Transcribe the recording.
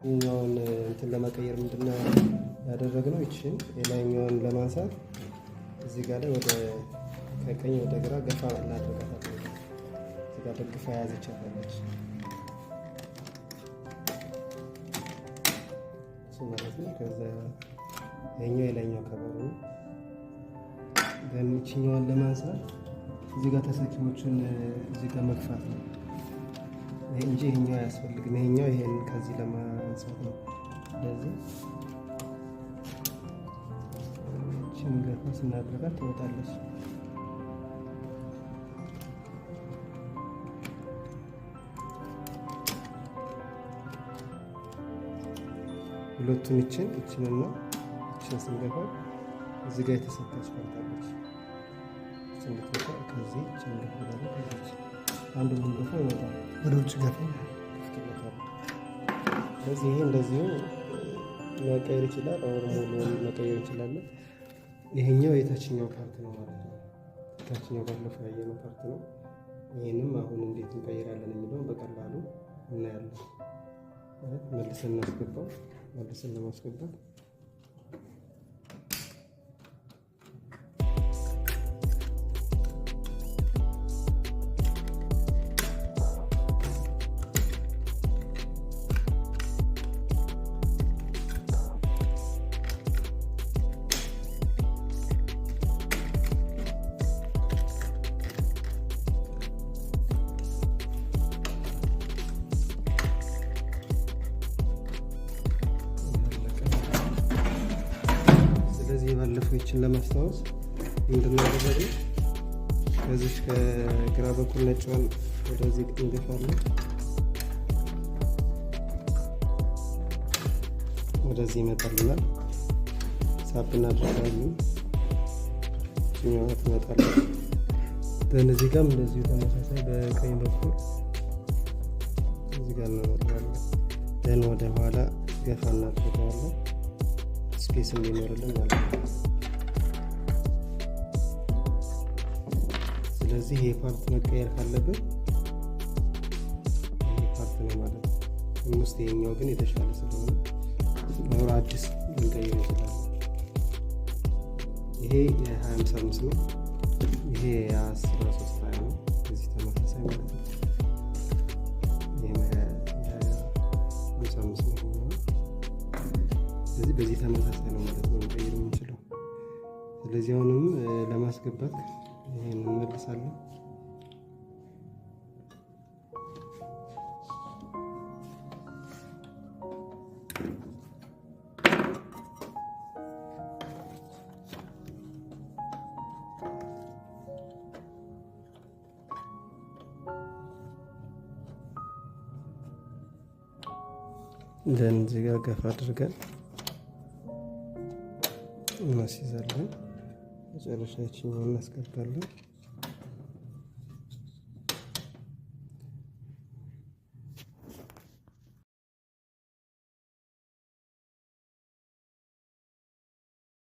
ይህኛውን እንትን ለመቀየር ምንድነው ያደረግነው? ይችን የላይኛውን ለማንሳት እዚህ ጋር ላይ ወደ ከቀኝ ወደ ግራ ገፋ እናደርጋታለን። እዚህ ጋር ደግፋ የያዘቻታለች እሱ ማለት ነው። ከዛ ይሄኛው የላይኛው ከበሩ ነው። Then ይችኛዋን ለማንሳት እዚህ ጋር ተሰኪዎቹን እዚህ ጋር መግፋት ነው እንጂ ይሄኛው አያስፈልግም። ይሄኛው ይሄን ከዚህ ለማንሳት ነው። ስለዚህ ይችን ገፋ ስናደርጋት ትወጣለች። ሁለቱን ይችን ይችንና ይችን ስንገፋ እዚህ ጋር የተሰካች part አለች። ይችን እንድትወጣ ከዚህ ይችን እንገፋታለን። ከዚህ አንዱ ብንገፋ ይወጣል። ወደ ውጭ ገፋ። ክፍት ቦታ ነው። ስለዚህ ይሄ እንደዚሁ መቀየር ይችላል። Or ሙሉውን መቀየር እንችላለን። ይሄኛው የታችኛው part ነው ማለት ነው። የታችኛው ባለፈው ያየነው part ነው። ይህንም አሁን እንዴት እንቀይራለን የሚለውን በቀላሉ እናያለን። መልሰን እናስገባው። መልሰን ለማስገባት ስለዚህ የባለፈው ይችን ለማስታወስ ምንድነው ያደረግነው? ከዚህ ከግራ በኩል ነጭዋን ወደዚህ እንገፋለን፣ ወደዚህ ይመጣልናል። ሳብ እናደርጋለን፣ ይችኛዋ ትመጣለች። በእነዚህ ጋርም እንደዚሁ ተመሳሳይ በቀኝ በኩል እዚህ ጋር እናመጣዋለን። Then ወደ ኋላ ገፋ እናደርገዋለን space እንዲኖርልን ማለት ነው። ስለዚህ ይሄ part መቀየር ካለብን ይሄ part ነው ማለት ነው። አምስት ይሄኛው ግን የተሻለ ስለሆነ or አዲስ ልንቀይር እንችላለን። ይሄ የ255 ነው። ይሄ የ1320 ነው። እዚህ ተመሳሳይ ማለት ነው። ይሄም 55 ነው ይሄኛው። ስለዚህ በዚህ ተመሳሳይ ነው ማለት ነው መቀየር የምንችለው። ስለዚህ አሁንም ለማስገባት ይሄን እንመልሳለን። Then እዚህ ጋር ገፋ አድርገን እናስይዛለን። መጨረሻ ይችኛውን እናስገባለን።